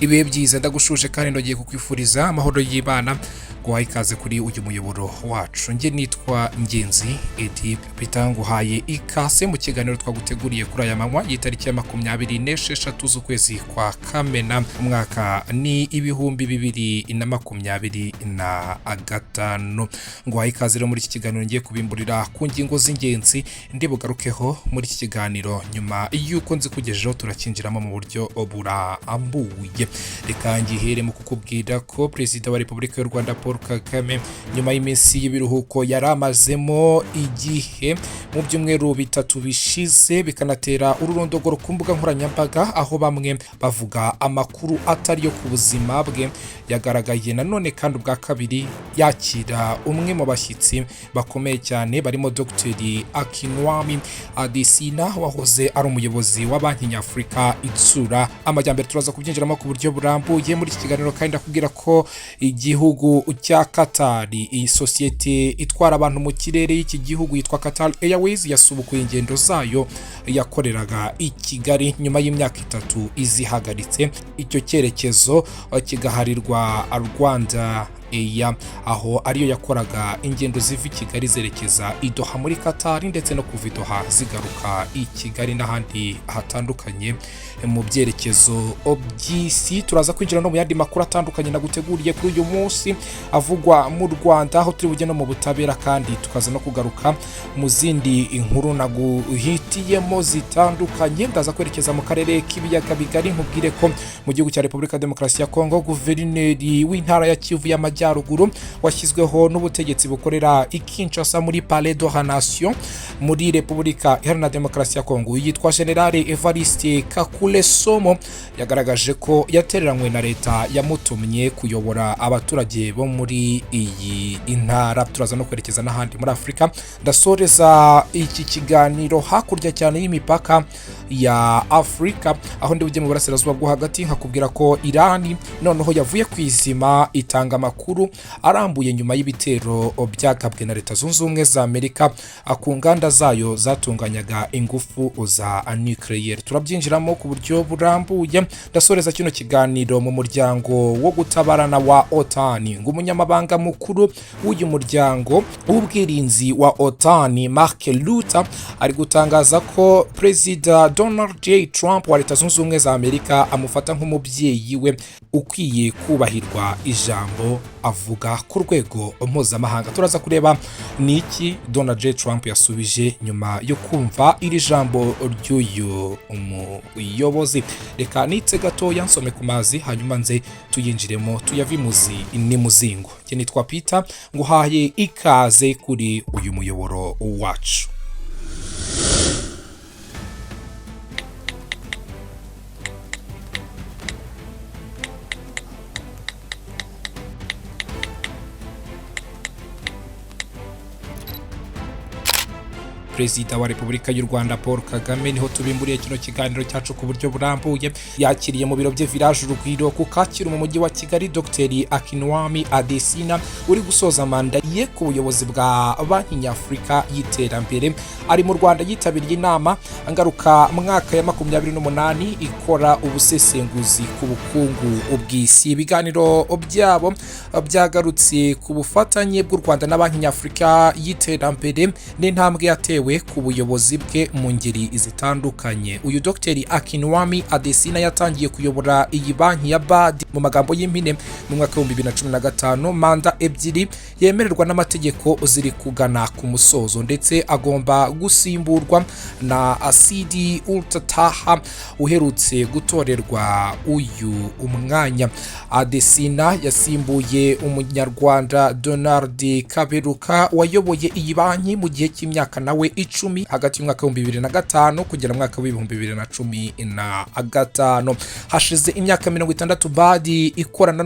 Ibihe byiza, ndagushuje kandi nongeye kukwifuriza amahoro y'Imana, guhaye ikaze kuri uyu muyoboro wacu. Njye nitwa Ngenzi Edi Peter, nguhaye ikaze mu kiganiro twaguteguriye kuri aya manywa y'itariki ya 26 z'ukwezi kwa Kamena, umwaka ni 2025. Nguhaye ikaze rero muri iki kiganiro ngiye kubimburira ku ngingo z'ingenzi ndi bugarukeho muri iki kiganiro. Nyuma y'uko nzikugejejeho, turakinjiramo mu buryo burambuye. Reka ngihere mu kukubwira ko Perezida wa Repubulika y'u Rwanda Paul Kagame, nyuma y'iminsi y'ibiruhuko yari amazemo igihe mu byumweru 3 bishize, bikanatera ururondogoro ku mbuga nkoranyambaga, aho bamwe bavuga amakuru atari yo ku buzima bwe, yagaragaye nanone kandi ubwa kabiri yakira umwe mu bashyitsi bakomeye cyane barimo Dr Akinwumi Adesina, wahoze ari umuyobozi wa Banki Nyafurika Itsura Amajyambere. Turaza kubyinjiramo ku buryo burambuye muri iki kiganiro. Kandi ndakubwira ko igihugu cya Qatar, iyi sosiyete itwara abantu mu kirere y'iki gihugu yitwa Qatar Airways, yasubukuye ingendo zayo yakoreraga i Kigali nyuma y'imyaka 3 izihagaritse. Icyo cyerekezo kigaharirwa Rwanda Air, aho ariyo yakoraga ingendo ziva i Kigali zerekeza i Doha muri Qatar, ndetse no kuva i Doha zigaruka i Kigali n'ahandi hatandukanye mu byerekezo by'isi. Turaza kwinjira no mu yandi makuru atandukanye naguteguriye kuri uyu munsi avugwa mu Rwanda, aho turi bujye no mu butabera, kandi tukaza no kugaruka mu zindi inkuru naguhitiyemo zitandukanye. Ndaza kwerekeza mu karere k'ibiyaga bigari, nkubwire ko mu gihugu cya Repubulika Demokarasi ya Kongo, guverineri w'intara ya Kivu y'Amajyaruguru washyizweho n'ubutegetsi bukorera i Kinshasa muri Palais de la Nation muri Repubulika Iharanira Demokarasi ya Kongo, yitwa General Evariste Kakule Somo, yagaragaje ko yatereranywe na leta yamutumye kuyobora abaturage bo muri iyi intara. Turaza no kwerekeza n'ahandi muri Afurika. Ndasoreza iki kiganiro hakurya cyane y'imipaka ya Afurika, aho ndi bujye mu burasirazuba bwo hagati, nkakubwira ko Irani noneho yavuye ku izima, itanga amakuru arambuye nyuma y'ibitero byagabwe na Leta Zunze Ubumwe za Amerika ku nganda zayo zatunganyaga ingufu za nucléaire. Turabyinjiramo ku buryo burambuye. Ndasoreza kino kiganiro mu muryango wo gutabarana wa OTAN, ngo umunyamabanga mukuru w'uyu muryango w'ubwirinzi wa OTAN, Mark Rutte, ari gutangaza ko Perezida Donald J Trump wa Leta Zunze Ubumwe za Amerika amufata nk'umubyeyi we ukwiye kubahirwa ijambo avuga ku rwego mpuzamahanga. Turaza kureba ni iki Donald J Trump yasubije nyuma yo kumva iri jambo ry'uyu muyobozi. Reka nitse gatoya nsome ku mazi, hanyuma nze tuyinjiremo tuyavimuzi n'imuzingo. Njye nitwa Peter, nguhaye ikaze kuri uyu muyoboro wacu. Perezida wa Repubulika y'u Rwanda Paul Kagame, niho tubimburiye kino kiganiro cyacu ku buryo burambuye, yakiriye mu biro bye Village Urugwiro ku Kacyiru mu mujyi wa Kigali Dr Akinwumi Adesina, uri gusoza manda ye ku buyobozi bwa Banki Nyafurika y'Iterambere. Ari mu Rwanda yitabiriye inama ngaruka mwaka ya 28 ikora ubusesenguzi ku bukungu bw'isi. Ibiganiro byabo byagarutse ku bufatanye bw'u Rwanda na Banki Nyafurika y'Iterambere n'intambwe yatewe ku buyobozi bwe mu ngeri zitandukanye. Uyu Dr Akinwumi Adesina yatangiye kuyobora iyi banki ya BAD mu magambo y'impine mu mwaka wa 2015. Manda ebyiri yemererwa n'amategeko ziri kugana ku musozo, ndetse agomba gusimburwa na Asidi Ultataha uherutse gutorerwa uyu umwanya. Adesina yasimbuye Umunyarwanda Donald Kaberuka wayoboye iyi banki mu gihe cy'imyaka nawe 10, hagati y'umwaka wa 2005 kugera mu mwaka wa 2015. Hashize imyaka 60 BAD ikorana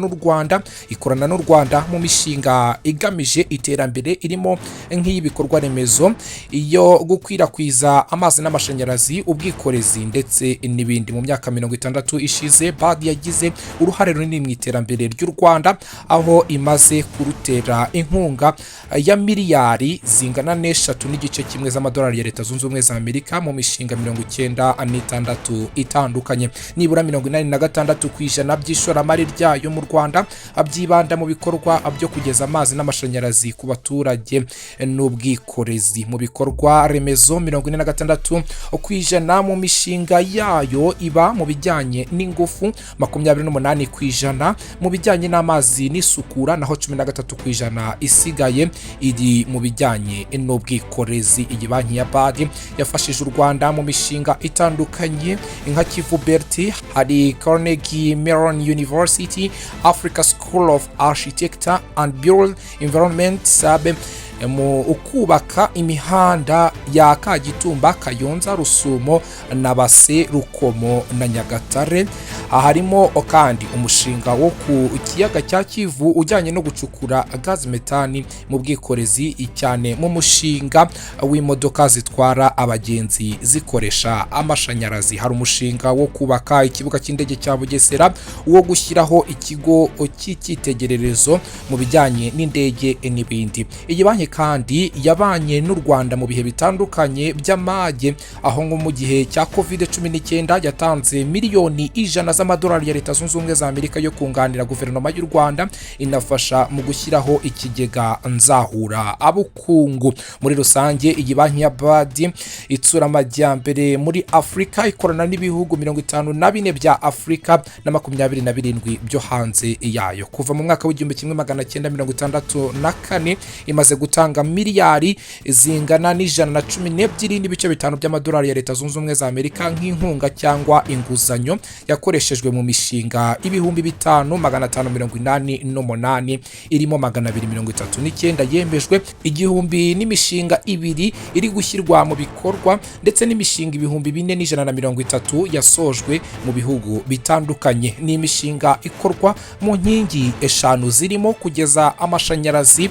n'u Rwanda mu mishinga igamije iterambere, irimo nk'iy'ibikorwa remezo, iyo gukwirakwiza amazi n'amashanyarazi, ubwikorezi ndetse n'ibindi. Mu myaka 60 ishize, BAD yagize uruhare runini mu iterambere ry'u Rwanda, aho imaze kurutera inkunga ya miliyari zingana n'eshatu n'igice kimwe z'amadolari ya Leta Zunze Ubumwe za Amerika mu mishinga 96 itandukanye. Nibura 86% by'ishoramari ryayo mu Rwanda byibanda mu bikorwa byo kugeza amazi n'amashanyarazi ku baturage n'ubwikorezi. Mu bikorwa remezo, 46% mu mishinga yayo iba mu bijyanye n'ingufu, 28% mu bijyanye n'amazi n'isukura, naho 13% isigaye iri mu bijyanye n'ubwikorezi. Iyi banki ya BAD yafashije u Rwanda mu mishinga itandukanye nka Kivu Belt, hari Carnegie Mellon University, Africa School of Architecture and Built Environment SABE, mu kubaka imihanda ya Kagitumba, Kayonza, Rusumo na Base, Rukomo na Nyagatare. Harimo kandi umushinga wo ku kiyaga cya Kivu ujyanye no gucukura gaz metani, mu bwikorezi cyane mu mushinga w'imodoka zitwara abagenzi zikoresha amashanyarazi. Hari umushinga wo kubaka ikibuga cy'indege cya Bugesera, wo gushyiraho ikigo cy'icyitegererezo mu bijyanye n'indege n'ibindi. Iyi banki kandi yabanye n'u Rwanda mu bihe bitandukanye by'amage, aho nko mu gihe cya COVID-19 yatanze miliyoni 100 z'amadolari ya Leta Zunze Ubumwe za Amerika yo kunganira guverinoma y'u Rwanda, inafasha mu gushyiraho ikigega nzahura abukungu. Muri rusange, iyi banki ya BAD itsura amajyambere muri Afurika, ikorana n'ibihugu 54 bya Afurika na 27 byo hanze yayo. Kuva mu mwaka w'1964 imaze gutanga miliyari zingana n'112.5 by'amadolari ya Leta Zunze Ubumwe za Amerika nk'inkunga cyangwa inguzanyo, yakoreshejwe mu mishinga 5588, irimo 239 yemejwe, 1000 n'imishinga ibiri iri gushyirwa mu bikorwa, ndetse n'imishinga 4130 yasojwe mu bihugu bitandukanye. Ni imishinga ikorwa mu nkingi eshanu zirimo kugeza amashanyarazi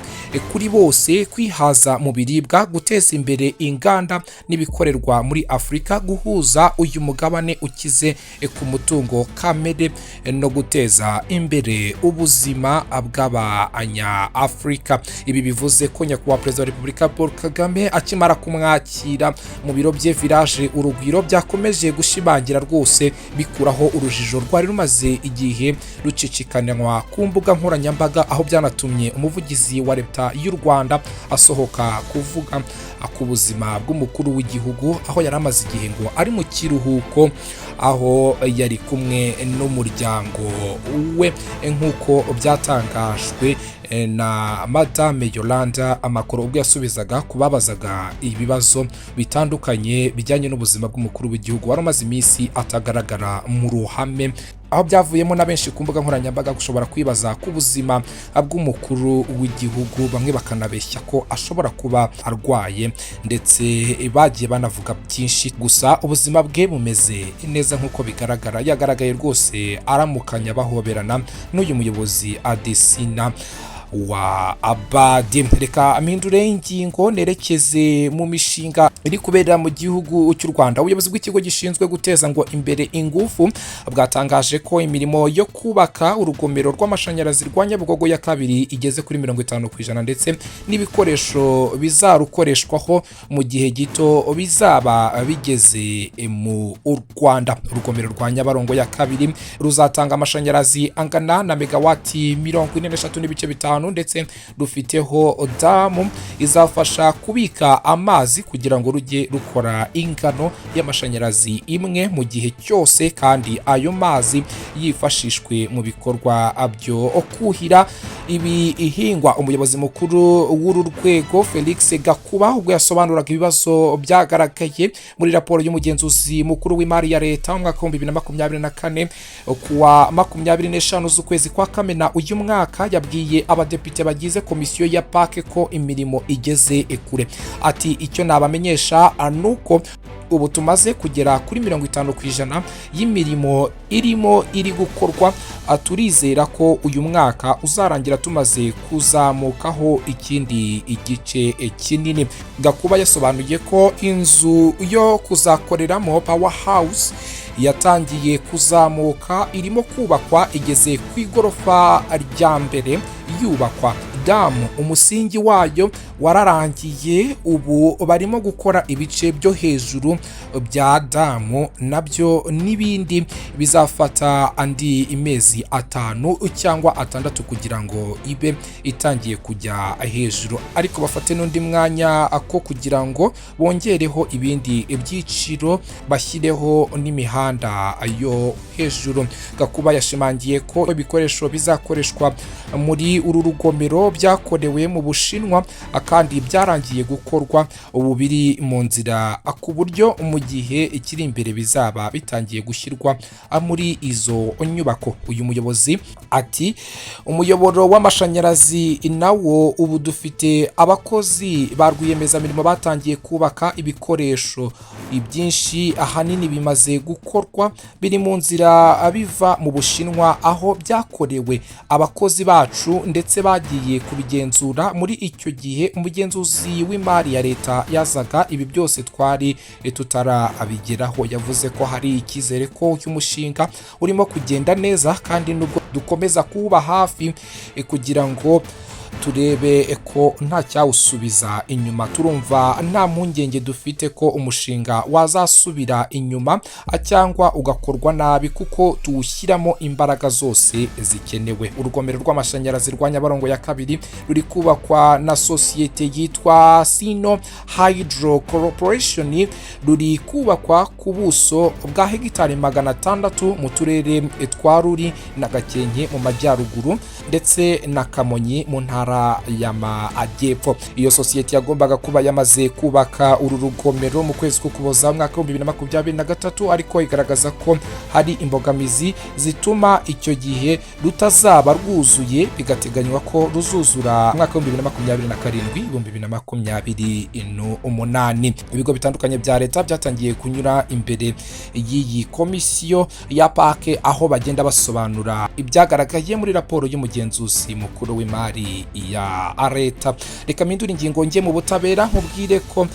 kuri bose, kwihaza mu biribwa, guteza imbere inganda n'ibikorerwa muri Afurika, guhuza uyu mugabane ukize ku mutungo kamere no guteza imbere ubuzima bw'abanyafurika. Ibi bivuze ko Nyakubahwa Perezida wa Repubulika Paul Kagame akimara kumwakira mu biro bye, Village Urugwiro, byakomeje gushimangira rwose, bikuraho urujijo rwari rumaze igihe rucicikanwa ku mbuga nkoranyambaga, aho byanatumye umuvugizi wa Leta y'u Rwanda asohoka kuvuga ku buzima bw'umukuru w'igihugu, aho yari amaze igihe ngo ari mu kiruhuko, aho yari kumwe n'umuryango we, nk'uko byatangajwe na Madame Yolanda Amakoro ubwo yasubizaga kubabazaga ibibazo bitandukanye bijyanye n'ubuzima bw'umukuru w'igihugu wari umaze iminsi atagaragara mu ruhame, aho byavuyemo na benshi ku mbuga nkoranyambaga gushobora kwibaza ku buzima bw'umukuru w'igihugu, bamwe bakanabeshya ko ashobora kuba arwaye, ndetse bagiye banavuga byinshi. Gusa ubuzima bwe bumeze neza nk'uko bigaragara. Yagaragaye rwose aramukanya, bahoberana n'uyu muyobozi Adesina wa BAD. Reka mpindure ingingo, nerekeze mu mishinga iri kubera mu gihugu cy'u Rwanda. Ubuyobozi bw'ikigo gishinzwe guteza ngo imbere ingufu bwatangaje ko imirimo yo kubaka urugomero rw'amashanyarazi rwa Nyabugogo ya kabiri igeze kuri 50%, ndetse n'ibikoresho bizarukoreshwaho mu gihe gito bizaba bigeze mu Rwanda. Urugomero rwa Nyabarongo ya kabiri ruzatanga amashanyarazi angana na megawati 43.5, ndetse rufiteho damu izafasha kubika amazi kugira ngo rujye rukora ingano y'amashanyarazi imwe mu gihe cyose, kandi ayo mazi yifashishwe mu bikorwa byo kuhira ibihingwa. Umuyobozi mukuru w'uru rwego, Felix Gakuba, ubwo yasobanuraga ibibazo byagaragaye muri raporo y'umugenzuzi mukuru w'imari ya Leta mu mwaka w'2024, kuwa 25 z'ukwezi kwa Kamena uyu mwaka, yabwiye abadepite bagize komisiyo ya PAC ko imirimo igeze kure. Ati: "Icyo nabamenyesha ni uko ubu tumaze kugera kuri 50% y'imirimo irimo iri gukorwa. Turizera ko uyu mwaka uzarangira tumaze kuzamukaho ikindi igice kinini." Gakuba yasobanuye ko inzu yo kuzakoreramo, Power House, yatangiye kuzamuka, irimo kubakwa, igeze ku igorofa rya mbere yubakwa. Damu umusingi wayo wararangiye, ubu barimo gukora ibice byo hejuru bya damu, nabyo n'ibindi bizafata andi mezi 5 cyangwa 6 kugira ngo ibe itangiye kujya hejuru, ariko bafate n'undi mwanya ko kugira ngo bongereho ibindi byiciro, bashyireho n'imihanda yo hejuru. Gakuba yashimangiye ko ibikoresho bizakoreshwa muri uru rugomero byakorewe mu Bushinwa kandi byarangiye gukorwa, ubu biri mu nzira, ku buryo mu gihe kiri imbere bizaba bitangiye gushyirwa muri izo nyubako. Uyu muyobozi ati: "Umuyoboro w'amashanyarazi nawo ubu dufite abakozi ba rwiyemezamirimo batangiye kubaka ibikoresho byinshi, ahanini bimaze gukorwa, biri mu nzira biva mu Bushinwa aho byakorewe. Abakozi bacu ndetse bagiye kubigenzura muri icyo gihe umugenzuzi w'imari ya leta yazaga, ibi byose twari tutarabigeraho." Yavuze ko hari icyizere ko uyu mushinga urimo kugenda neza, kandi nubwo dukomeza kuwuba hafi kugira ngo turebe ko nta cyawusubiza inyuma, turumva nta mpungenge dufite ko umushinga wazasubira inyuma cyangwa ugakorwa nabi, kuko tuwushyiramo imbaraga zose zikenewe. Urugomero rw'amashanyarazi rwa Nyabarongo ya kabiri ruri kubakwa na sosiyete yitwa Sino Hydro Corporation, ruri kubakwa ku buso bwa hegitari 600 mu turere twa Ruri na Gakenke mu majyaruguru ndetse na Kamonyi mu ntara y'Amajyepfo. Iyo sosiyete yagombaga kuba yamaze kubaka uru rugomero mu kwezi k'Ukuboza umwaka wa 2023, ariko igaragaza ko hari imbogamizi zituma icyo gihe rutazaba rwuzuye, bigateganywa ko ruzuzura umwaka wa 2027, 2028. Ibigo bitandukanye bya leta byatangiye kunyura imbere y'iyi komisiyo ya PAC, aho bagenda basobanura ibyagaragaye muri raporo y'umugenzuzi mukuru w'imari ya leta. Reka mpindure ingingo njye mu butabera, nkubwire ko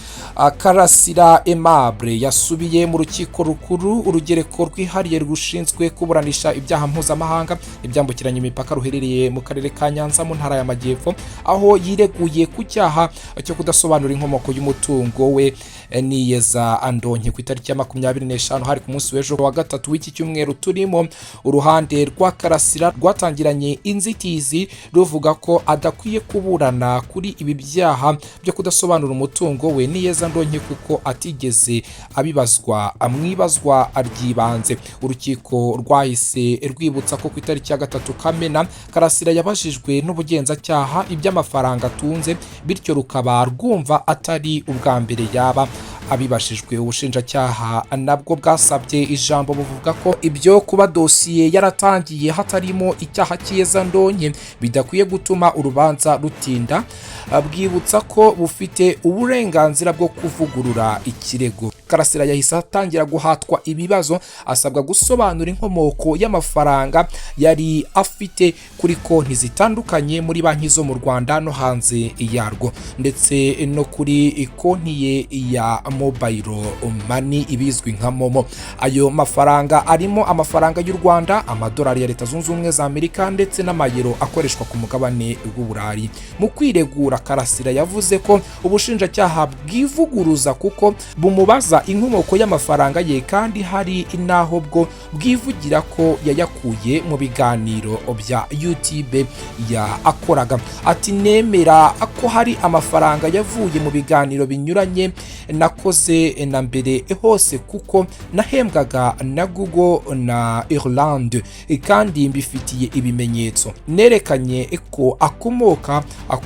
Karasira Aimable yasubiye mu Rukiko Rukuru, Urugereko Rwihariye rushinzwe kuburanisha ibyaha mpuzamahanga ibyambukiranya imipaka, ruherereye mu karere ka Nyanza mu Ntara y'Amajyepfo, aho yireguye ku cyaha cyo kudasobanura inkomoko y'umutungo we niyeza andonke. Ku itariki ya 25, hari ku munsi w'ejo wa gatatu w'iki cyumweru turimo, uruhande rwa Karasira rwatangiranye inzitizi ruvuga ko adakwiye kuburana kuri ibi byaha byo kudasobanura umutungo we niyeza ndonke, kuko atigeze abibazwa mu ibazwa ry'ibanze. Urukiko rwahise rwibutsa ko ku itariki ya 3 Kamena Karasira yabajijwe n'ubugenzacyaha iby'amafaranga atunze, bityo rukaba rwumva atari ubwa mbere yaba abibajijwe. Ubushinjacyaha nabwo bwasabye ijambo, buvuga ko ibyo kuba dosiye yaratangiye hatarimo icyaha cy'iyezandonke bidakwiye gutuma urubanza rutinda, bwibutsa ko bufite uburenganzira bwo kuvugurura ikirego. Karasira yahise atangira guhatwa ibibazo, asabwa gusobanura inkomoko y'amafaranga yari afite kuri konti zitandukanye muri banki zo mu Rwanda no hanze yarwo, ndetse no kuri konti ye ya mobile money ibizwi nka MoMo. Ayo mafaranga arimo amafaranga y'u Rwanda, amadolari ya Leta Zunze Ubumwe za Amerika ndetse n'amayero akoreshwa ku mugabane w'Uburayi. Mu kwiregura, Karasira yavuze ko ubushinjacyaha bwivuguruza, kuko bumubaza inkomoko y'amafaranga ye kandi hari n'aho bwo bwivugira ko yayakuye mu biganiro bya YouTube yakoraga. Ati: "Nemera ko hari amafaranga yavuye mu biganiro binyuranye nakoze na mbere hose, kuko nahembwaga na Google na Irlande, kandi mbifitiye ibimenyetso nerekanye ko akomoka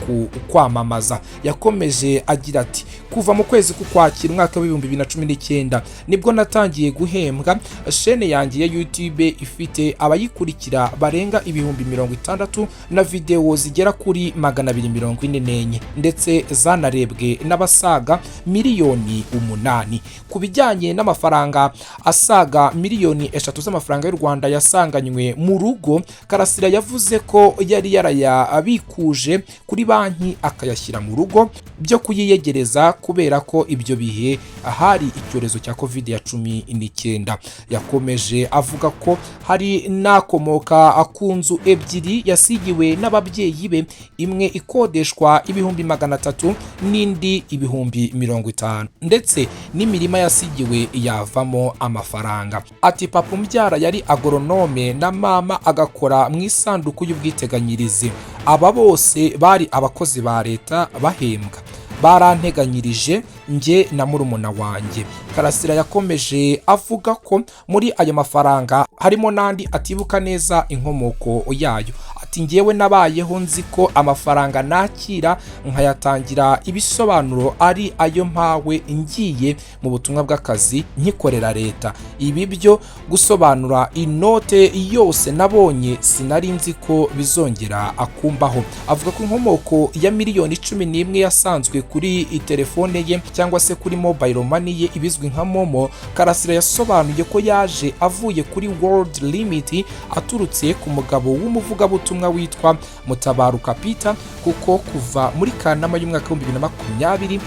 ku kwamamaza." Yakomeje agira ati: "Kuva mu kwezi k'Ukwakira umwaka wa 2019 nibwo natangiye guhembwa. Shene yanjye ya YouTube ifite abayikurikira barenga 60,000 na videwo zigera kuri 244, ndetse zanarebwe n'abasaga miliyoni 8." Ku bijyanye n'amafaranga asaga miliyoni 3 z'amafaranga y'u Rwanda yasanganywe mu rugo, Karasira yavuze ko yari yarayabikuje kuri banki akayashyira mu rugo byo kuyiyegereza, kubera ko ibyo bihe hari icyorezo cya Covid ya 19. Yakomeje avuga ko hari n'akomoka ku nzu ebyiri yasigiwe n'ababyeyi be, imwe ikodeshwa 300,000 n'indi 50,000, ndetse n'imirima yasigiwe yavamo amafaranga. Ati: "Papa umbyara yari agoronome na mama agakora mu isanduku y'ubwiteganyirize. Aba bose bari abakozi ba leta bahembwa, baranteganyirije njye na murumuna wanjye." Karasira yakomeje avuga ko muri ayo mafaranga harimo n'andi atibuka neza inkomoko yayo. Ati: "Ngewe nabayeho nzi ko amafaranga nakira nkayatangira ibisobanuro ari ayo mpawe ngiye mu butumwa bw'akazi nkikorera leta. Ibi byo gusobanura inote yose nabonye sinari nzi ko bizongera akumbaho." Avuga ko inkomoko ya miliyoni 11 yasanzwe kuri telefone ye cyangwa se kuri mobile money ye ibizwi nka MoMo. Karasira yasobanuye ko yaje avuye kuri World Remit, aturutse ku mugabo w'umuvugabutumwa witwa Mutabaruka Peter, kuko kuva muri Kanama y'umwaka wa 2020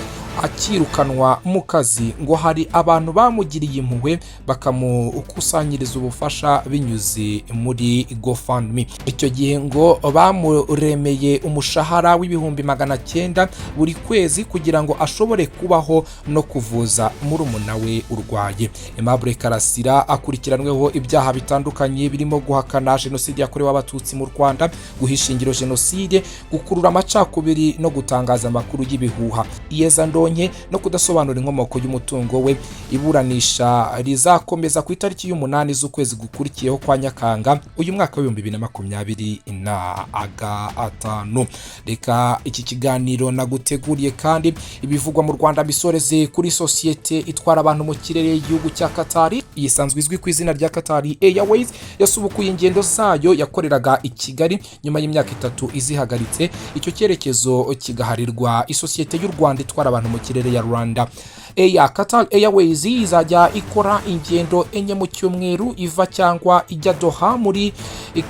akirukanwa mu kazi, ngo hari abantu bamugiriye impuhwe bakamukusanyiriza ubufasha binyuze muri GoFundMe. Icyo gihe ngo bamuremeye umushahara w'900,000 buri kwezi kugira ngo ashobore kubaho no kuvuza murumuna we urwaye. Aimable Karasira akurikiranweho ibyaha bitandukanye birimo guhakana jenoside yakorewe Abatutsi mu Rwanda, guhisha ingiro jenoside, gukurura amacakubiri no gutangaza amakuru y'ibihuha, iyezandonke no kudasobanura inkomoko y'umutungo we. Iburanisha rizakomeza ku itariki y'umunani z'ukwezi gukurikiyeho kwa Nyakanga uyu mwaka wa 2025. Reka iki kiganiro naguteguriye kandi ibivugwa mu Rwanda bisoreze kuri sosiyete itwara abantu mu kirere y'igihugu cya Katari, isanzwe izwi ku izina rya Qatar Airways, yasubukuye ingendo zayo yakoreraga i Kigali nyuma y'imyaka 3 izihagaritse, icyo cyerekezo kigaharirwa isosiyete y'u Rwanda itwara abantu mu kirere ya Rwanda Air. Qatar Airways izajya ikora ingendo enye mu cyumweru iva cyangwa ijya Doha muri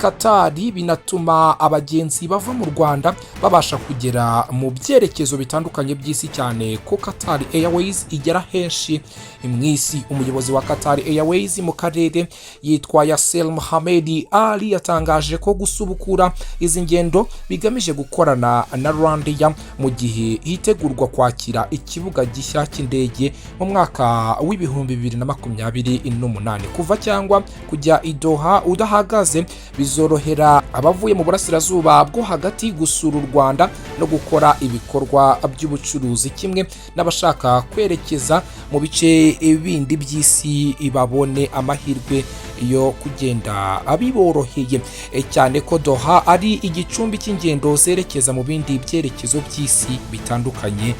Qatar, binatuma abagenzi bava mu Rwanda babasha kugera mu byerekezo bitandukanye by'isi, cyane ko Qatar Airways igera henshi mu isi. Umuyobozi wa Qatar Airways mu karere yitwa Yasser Mohamed Ali yatangaje ko gusubukura izi ngendo bigamije gukorana na Rwandair mu gihe hitegurwa kwakira ikibuga gishya cy'indege mu mwaka wa 2028. Kuva cyangwa kujya i Doha udahagaze bizorohera abavuye mu burasirazuba bwo hagati gusura u Rwanda no gukora ibikorwa by'ubucuruzi, kimwe n'abashaka kwerekeza mu bice bindi by'isi babone amahirwe yo kugenda biboroheye, cyane ko Doha ari igicumbi cy'ingendo zerekeza mu bindi byerekezo by'isi bitandukanye.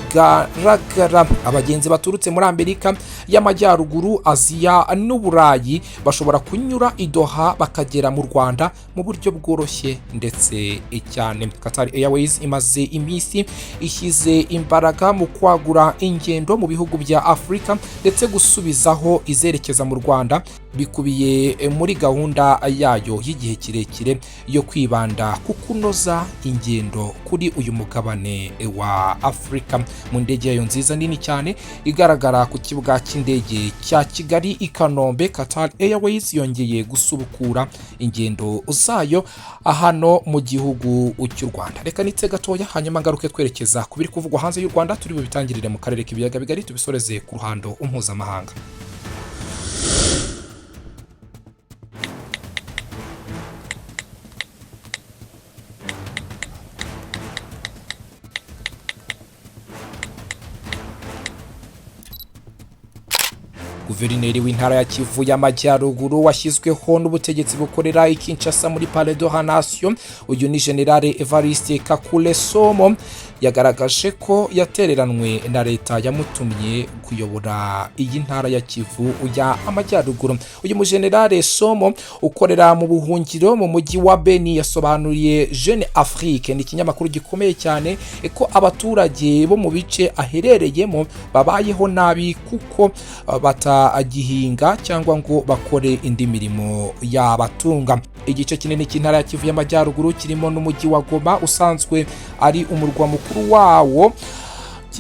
Bigaragara abagenzi baturutse muri Amerika y'Amajyaruguru, Aziya n'Uburayi bashobora kunyura i Doha bakagera mu Rwanda mu buryo bworoshye ndetse cyane. Qatar Airways imaze iminsi ishyize imbaraga mu kwagura ingendo mu bihugu bya Afurika, ndetse gusubizaho izerekeza mu Rwanda bikubiye muri gahunda yayo y'igihe kirekire yo kwibanda ku kunoza ingendo kuri uyu mugabane wa Afurika. Mu ndege yayo nziza nini cyane igaragara ku kibuga cy'indege cya Kigali i Kanombe, Qatar Airways yongeye gusubukura ingendo zayo hano mu gihugu cy'u Rwanda. Reka nitse gatoya, hanyuma ngaruke twerekeza ku biri kuvugwa hanze y'u Rwanda. Turi bubitangirire mu karere k'ibiyaga bigari, tubisoreze ku ruhando mpuzamahanga. Guverineri w'intara ya Kivu y'Amajyaruguru washyizweho n'ubutegetsi bukorera i Kinshasa muri Palais de la Nation, uyu ni General Evariste Kakule Somo, yagaragaje ko yatereranwe na leta yamutumye kuyobora iyi ntara ya Kivu ya Amajyaruguru. Uyu mujenerale Somo ukorera mu buhungiro mu mujyi wa Beni yasobanuriye Jeune Afrique, ni ikinyamakuru gikomeye cyane, ko abaturage bo mu bice aherereyemo babayeho nabi kuko batagihinga cyangwa ngo bakore indi mirimo yabatunga. Igice kinini cy'intara ya Kivu y'Amajyaruguru kirimo n'umujyi wa Goma usanzwe ari umurwa mukuru wawo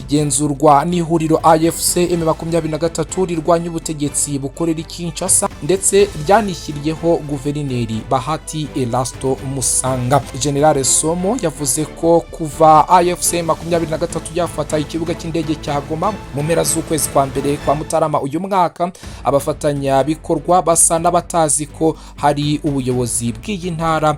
Kigenzurwa n'ihuriro AFC M23 rirwanya ubutegetsi bukorera i Kinshasa, ndetse ryanishyiriyeho guverineri Bahati Erasto Musanga. General Somo yavuze ko kuva AFC 23 yafata ikibuga cy'indege cya Goma mu mpera z'ukwezi kwa mbere kwa Mutarama uyu mwaka, abafatanyabikorwa basa n'abatazi ko hari ubuyobozi bw'iyi ntara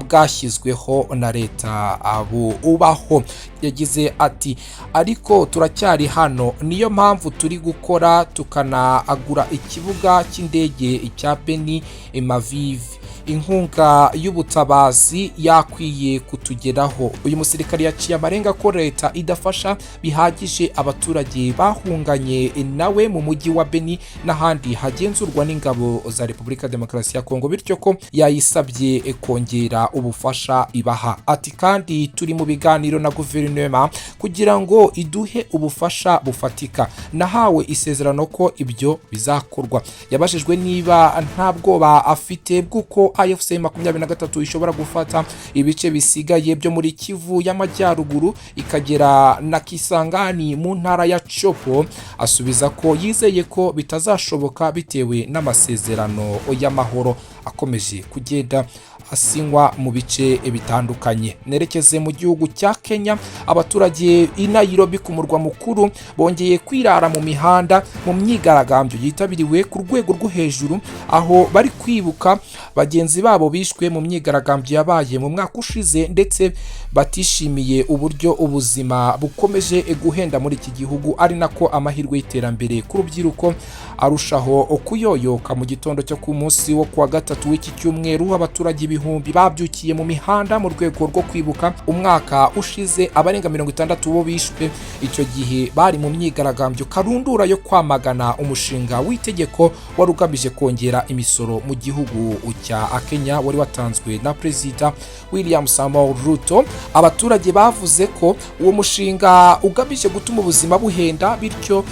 bwashyizweho na leta bubaho. Yagize ati: "Ariko turacyari hano, niyo mpamvu turi gukora tukanagura ikibuga cy'indege cya Beni Mavivi. Inkunga y'ubutabazi yakwiye kutugeraho." Uyu musirikare yaciye amarenga ko leta idafasha bihagije abaturage bahunganye nawe mu mujyi wa Beni n'ahandi hagenzurwa n'ingabo za Repubulika Demokarasi ya Kongo, bityo ko yayisabye kongera ubufasha ibaha. Ati: "Kandi turi mu biganiro na guverinoma kugira ngo iduhe ubufasha bufatika. Nahawe isezerano ko ibyo bizakorwa." Yabajijwe niba nta bwoba afite bw'uko AFC 23 ishobora gufata ibice bisigaye byo muri Kivu y'Amajyaruguru, ikagera na Kisangani mu ntara ya Tshopo, asubiza ko yizeye ko bitazashoboka bitewe n'amasezerano y'amahoro akomeje kugenda asinywa mu bice bitandukanye. Nerekeze mu gihugu cya Kenya. Abaturage i Nairobi ku murwa mukuru bongeye kwirara mu mihanda mu myigaragambyo yitabiriwe ku rwego rwo hejuru, aho bari kwibuka bagenzi babo bishwe mu myigaragambyo yabaye mu mwaka ushize, ndetse batishimiye uburyo ubuzima bukomeje guhenda muri iki gihugu, ari nako amahirwe y'iterambere ku rubyiruko arushaho kuyoyoka. Mu gitondo cyo ku munsi wo kuwa gatatu w'iki cyumweru, abaturage ibihumbi babyukiye mu mihanda mu rwego rwo kwibuka umwaka ushize abarenga 60 bo bishwe icyo gihe bari mu myigaragambyo karundura yo kwamagana umushinga w'itegeko wari ugamije kongera imisoro mu gihugu cya Kenya, wari watanzwe na Perezida William Samoei Ruto. Abaturage bavuze ko uwo mushinga ugamije gutuma ubuzima buhenda, bityo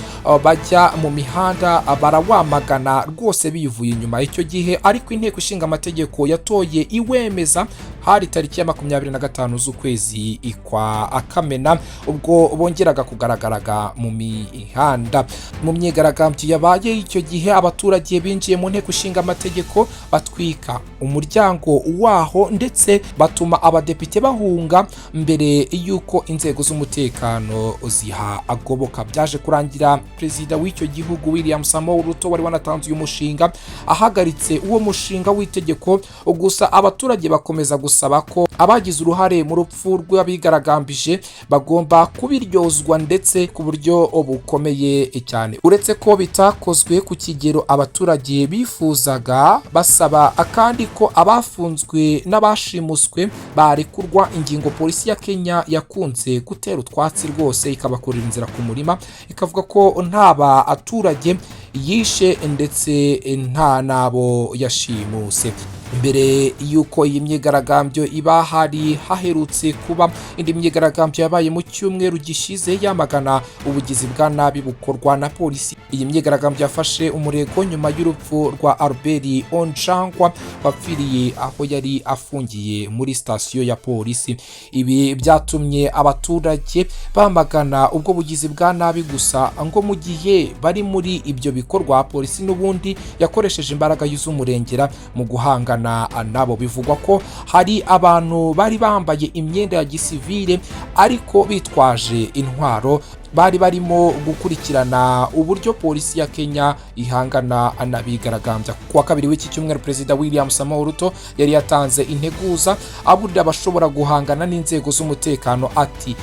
bajya mu mihanda barawamagana rwose bivuye inyuma. Icyo gihe ariko inteko ishinga amategeko yatoye iwemeza, hari tariki ya 25 z'ukwezi kwa Kamena, ubwo bongeraga kugaragaraga mu mihanda. Mu myigaragambyo yabaye icyo gihe, abaturage binjiye mu nteko ishinga amategeko, batwika umuryango waho, ndetse batuma abadepite bahunga mbere y'uko inzego z'umutekano zihagoboka. Byaje kurangira perezida w'icyo gihugu William Samoei Ruto, wari wanatanze uyu mushinga, ahagaritse uwo mushinga w'itegeko. Gusa abaturage bakomeza gusaba ko abagize uruhare mu rupfu rw'abigaragambije bagomba kubiryozwa, ndetse ku buryo bukomeye cyane. Uretse ko bitakozwe ku kigero abaturage bifuzaga, basaba kandi ko abafunzwe n'abashimuswe barekurwa, ingingo polisi ya Kenya yakunze gutera utwatsi rwose, ikabakurira inzira ku murima, ikavuga ko nta baturage yishe ndetse nta n'abo yashimuse. Mbere y'uko iyi myigaragambyo iba, hari haherutse kuba indi myigaragambyo yabaye mu cyumweru gishize yamagana ubugizi bwa nabi bukorwa na polisi. Iyi myigaragambyo yafashe umurego nyuma y'urupfu rwa Albert Ojwang, wapfiriye aho yari afungiye muri sitasiyo ya polisi. Ibi byatumye abaturage bamagana ubwo bugizi bwa nabi. Gusa ngo mu gihe bari muri ibyo bikorwa, polisi n'ubundi yakoresheje imbaraga z'umurengera mu guhangana nabo. Bivugwa ko hari abantu bari bambaye imyenda ya gisivile ariko bitwaje intwaro, bari barimo gukurikirana uburyo polisi ya Kenya ihangana n'abigaragambya. Ku wa kabiri w'iki cyumweru, Perezida William Samoei Ruto yari yatanze integuza, aburira abashobora guhangana n'inzego z'umutekano, ati: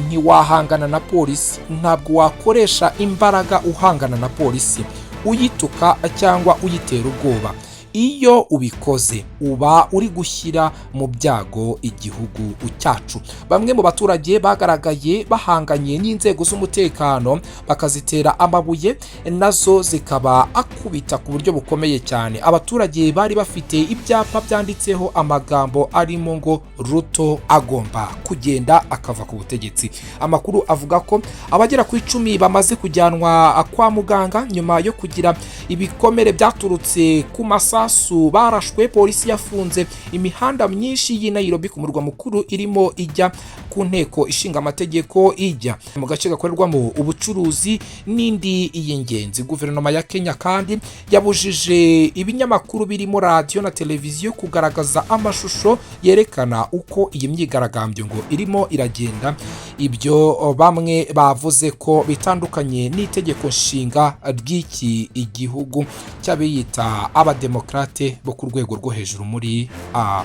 "Ntiwahangana na polisi, ntabwo wakoresha imbaraga uhangana na polisi, uyituka cyangwa uyitera ubwoba. Iyo ubikoze uba uri gushyira mu byago igihugu cyacu." Bamwe mu baturage bagaragaye bahanganye n'inzego z'umutekano, bakazitera amabuye, nazo zikaba akubita ku buryo bukomeye cyane. Abaturage bari bafite ibyapa byanditseho amagambo arimo ngo "Ruto agomba kugenda akava ku butegetsi". Amakuru avuga ko abagera ku 10 bamaze kujyanwa kwa muganga nyuma yo kugira ibikomere byaturutse ku masasu. amasasu barashwe, polisi yafunze imihanda myinshi y'i Nairobi ku murwa mukuru, irimo ijya ku Nteko Ishinga Amategeko, ijya mu gace gakorerwamo ubucuruzi n'indi y'ingenzi. Guverinoma ya Kenya kandi yabujije ibinyamakuru birimo radiyo na televiziyo kugaragaza amashusho yerekana uko iyi myigaragambyo ngo irimo iragenda. Ibyo bamwe bavuze ko bitandukanye n'itegeko nshinga ry'iki igihugu cy'abiyita abademokarate bo ku rwego rwo hejuru muri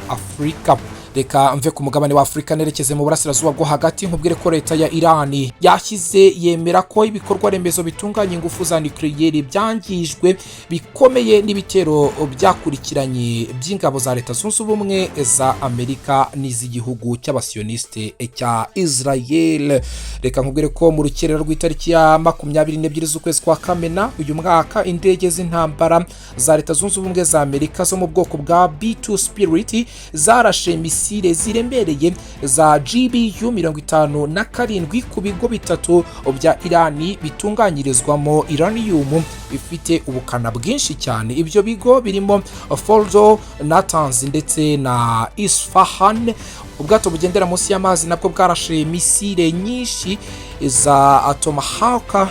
Afurika. Reka mve ku mugabane wa Afurika nerekeze mu Burasirazuba bwo Hagati, nkubwire ko leta ya Irani yashyize yemera ko ibikorwa remezo bitunganya ingufu za nucléaire byangijwe bikomeye n'ibitero byakurikiranye by'ingabo za Leta Zunze Ubumwe za Amerika n'iz'igihugu cy'abasiyoniste cya Israel. Reka nkubwire ko mu rukerera rw'itariki ya 22 z'ukwezi kwa Kamena uyu mwaka, indege z'intambara za Leta Zunze Ubumwe za Amerika zo mu bwoko bwa B2 Spirit zarashe misile ziremereye za GBU 57 ku bigo bitatu bya Irani bitunganyirizwamo uranium ifite ubukana bwinshi cyane. Ibyo bigo birimo Fordo, Natanz ndetse na Isfahan. Ubwato bugendera munsi y'amazi nabwo bwarashe misile nyinshi za Tomahawk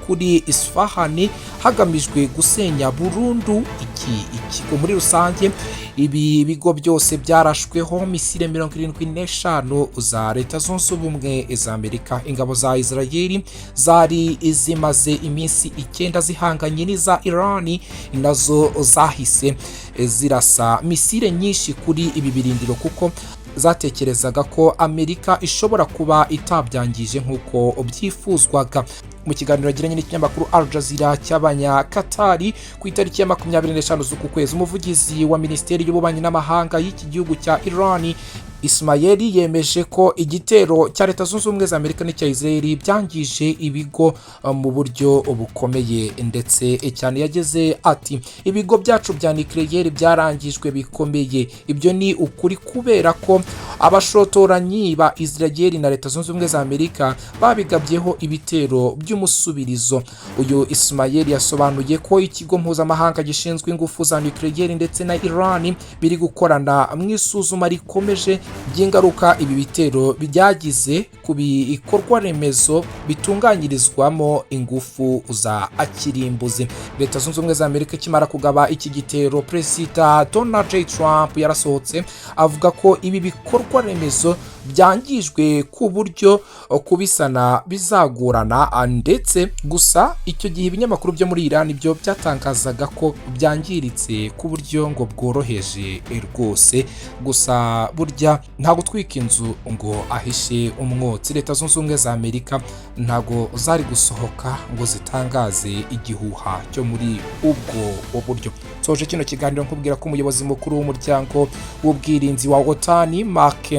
kuri Isfahan, hagamijwe gusenya burundu iki ikigo. Muri rusange, ibi bigo byose byarashweho misile 75 za Leta Zunze Ubumwe za Amerika. Ingabo za Israeli zari zimaze iminsi 9 zihanganye n'iza Irani, nazo zahise zirasa misile nyinshi kuri ibi birindiro kuko zatekerezaga ko Amerika ishobora kuba itabyangije nk'uko byifuzwaga. Mu kiganiro yagiranye n'ikinyamakuru Al Jazeera cy'Abanyakatari ku itariki ya 25 z'uku kwezi, umuvugizi wa Minisiteri y'Ububanyi n'Amahanga y'iki gihugu cya Iran, Ismail, yemeje ko igitero cya Leta Zunze Ubumwe za Amerika n'icya Israel byangije ibigo mu buryo bukomeye ndetse cyane. Yageze ati: "Ibigo byacu bya nucléaire byarangijwe bikomeye. Ibyo ni ukuri kubera ko abashotoranyi ba Israel na Leta Zunze Ubumwe za Amerika babigabyeho ibitero by'umusubirizo." Uyu Ismail yasobanuye ko ikigo mpuzamahanga gishinzwe ingufu za nucléaire ndetse na Iran biri gukorana mu isuzuma rikomeje by'ingaruka ibi bitero byagize ku bikorwa remezo bitunganyirizwamo ingufu za kirimbuzi. Leta Zunze Ubumwe za Amerika ikimara kugaba iki gitero, Perezida Donald J Trump yarasohotse avuga ko ibi bikorwa remezo byangijwe ku buryo kubisana bizagorana. Ndetse gusa icyo gihe ibinyamakuru byo muri Iran byo byatangazaga ko byangiritse ku buryo ngo bworoheje rwose. Gusa burya nta gutwika inzu ngo ahishe umwotsi. Leta Zunze Ubumwe za Amerika ntabwo zari gusohoka ngo zitangaze igihuha cyo muri ubwo buryo. Nsoje kino kiganiro nkubwira ko umuyobozi mukuru w'umuryango w'ubwirinzi wa OTAN, Mark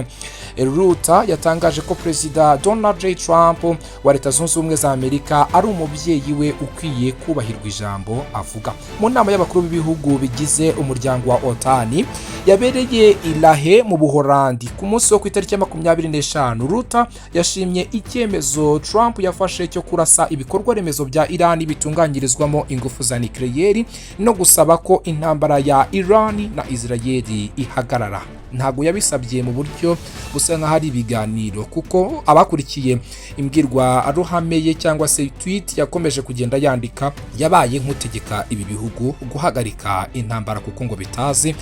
Rutte, yatangaje ko Perezida Donald J Trump wa Leta Zunze Ubumwe za Amerika ari umubyeyi we ukwiye kubahirwa ijambo avuga. Mu nama y'abakuru b'ibihugu bigize umuryango wa OTAN yabereye i La Haye mu Buholandi ku munsi wo ku itariki ya 25, Rutte yashimye icyemezo Trump yafashe cyo kurasa ibikorwa remezo bya Irani bitunganyirizwamo ingufu za nucléaire no gusaba ko intambara ya Irani na Israel ihagarara. Ntabwo yabisabye mu buryo busa nk'aho ari ibiganiro, kuko abakurikiye imbwirwaruhame ye cyangwa se tweet yakomeje kugenda yandika, yabaye nk'utegeka ibi bihugu guhagarika intambara kuko ngo bitazi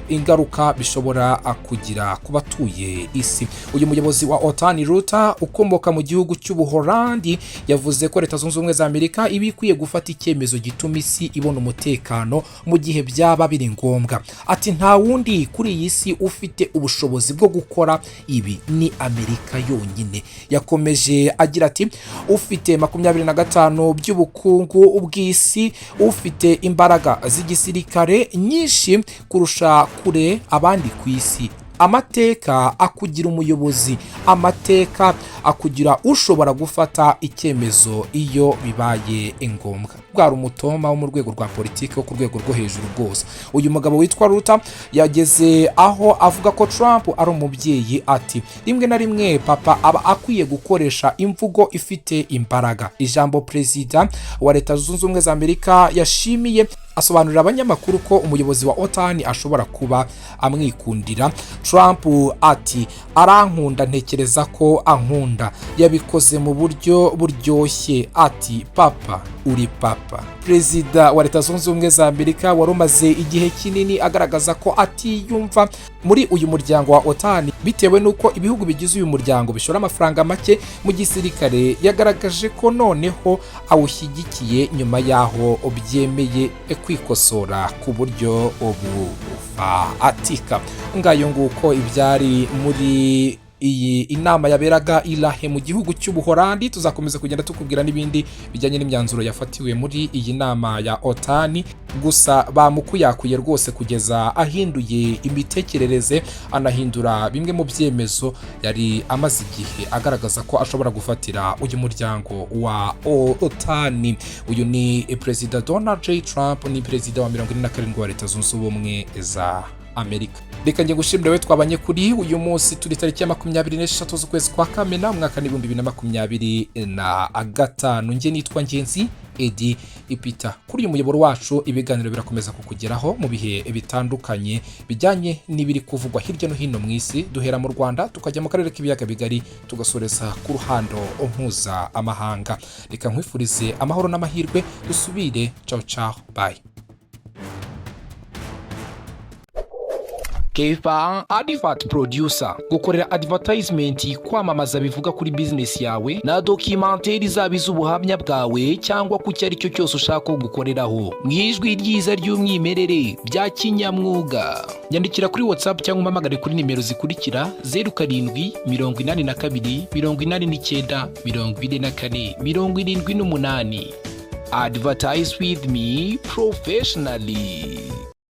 ingaruka bishobora kugira ku batuye isi. Uyu muyobozi wa OTAN, Rutte, ukomoka mu gihugu cy'Ubuholandi, yavuze ko Leta Zunze Ubumwe za Amerika iba ikwiye gufata icyemezo gituma isi ibona umutekano mu gihe byaba biri ngombwa. Ati: "Nta wundi kuri iyi si ufite ubushobozi bwo gukora ibi, ni Amerika yonyine." Yakomeje agira ati: "Ufite 25 by'ubukungu bw'isi, ufite imbaraga z'igisirikare nyinshi kurusha kure abandi ku isi. Amateka akugira umuyobozi, amateka akugira ushobora gufata icyemezo iyo bibaye ngombwa." Bwari umutoma wo mu rwego rwa politiki wo ku rwego rwo hejuru rwose. Uyu mugabo witwa Rutte yageze aho avuga ko Trump ari umubyeyi. Ati: "Rimwe na rimwe papa aba akwiye gukoresha imvugo ifite imbaraga." Ijambo perezida wa Leta Zunze Ubumwe za Amerika yashimiye Asobanurira abanyamakuru ko umuyobozi wa OTAN ashobora kuba amwikundira. Trump ati: "Arankunda, ntekereza ko ankunda. Yabikoze mu buryo buryoshye, ati: 'Papa, uri papa.'" Perezida wa Leta Zunze Ubumwe za Amerika wari umaze igihe kinini agaragaza ko atiyumva muri uyu muryango wa OTAN bitewe n'uko ibihugu bigize uyu muryango bishora amafaranga make mu gisirikare, yagaragaje ko noneho awushyigikiye nyuma y'aho byemeye kwikosora ku buryo bufatika. Ngayo nguko ibyari muri iyi inama yaberaga i La Haye mu gihugu cy'Ubuholandi. Tuzakomeza kugenda tukubwira n'ibindi bijyanye n'imyanzuro yafatiwe muri iyi nama ya OTAN. Gusa bamukuyakuye rwose kugeza ahinduye imitekerereze, anahindura bimwe mu byemezo yari amaze igihe agaragaza ko ashobora gufatira uyu muryango wa OTAN. Uyu ni Perezida Donald J Trump, ni perezida wa 47 wa Leta Zunze Ubumwe za Amerika. Reka njye gushimira we twabanye kuri uyu munsi. Turi tariki ya 23 z'ukwezi kwa Kamena, umwaka n'2025. Njye nitwa Ngenzi Edi Ipita. Kuri uyu muyoboro wacu ibiganiro birakomeza kukugeraho mu bihe bitandukanye bijyanye n'ibiri kuvugwa hirya no hino mu isi. Duhera mu Rwanda, tukajya mu karere k'Ibiyaga Bigari, tugasoreza ku ruhando mpuzamahanga. Reka nkwifurize amahoro n'amahirwe, dusubire. Ciao ciao, bye. Kefa Advert Producer gukorera advertisement, kwamamaza bivuga kuri business yawe na documentaire, zaba iz'ubuhamya bwawe cyangwa ku icyo ari cyo cyose ushaka ko gukoreraho mu ijwi ryiza ry'umwimerere bya kinyamwuga. Nyandikira kuri WhatsApp cyangwa umpamagare kuri nimero zikurikira: 0782894478. Advertise with me professionally.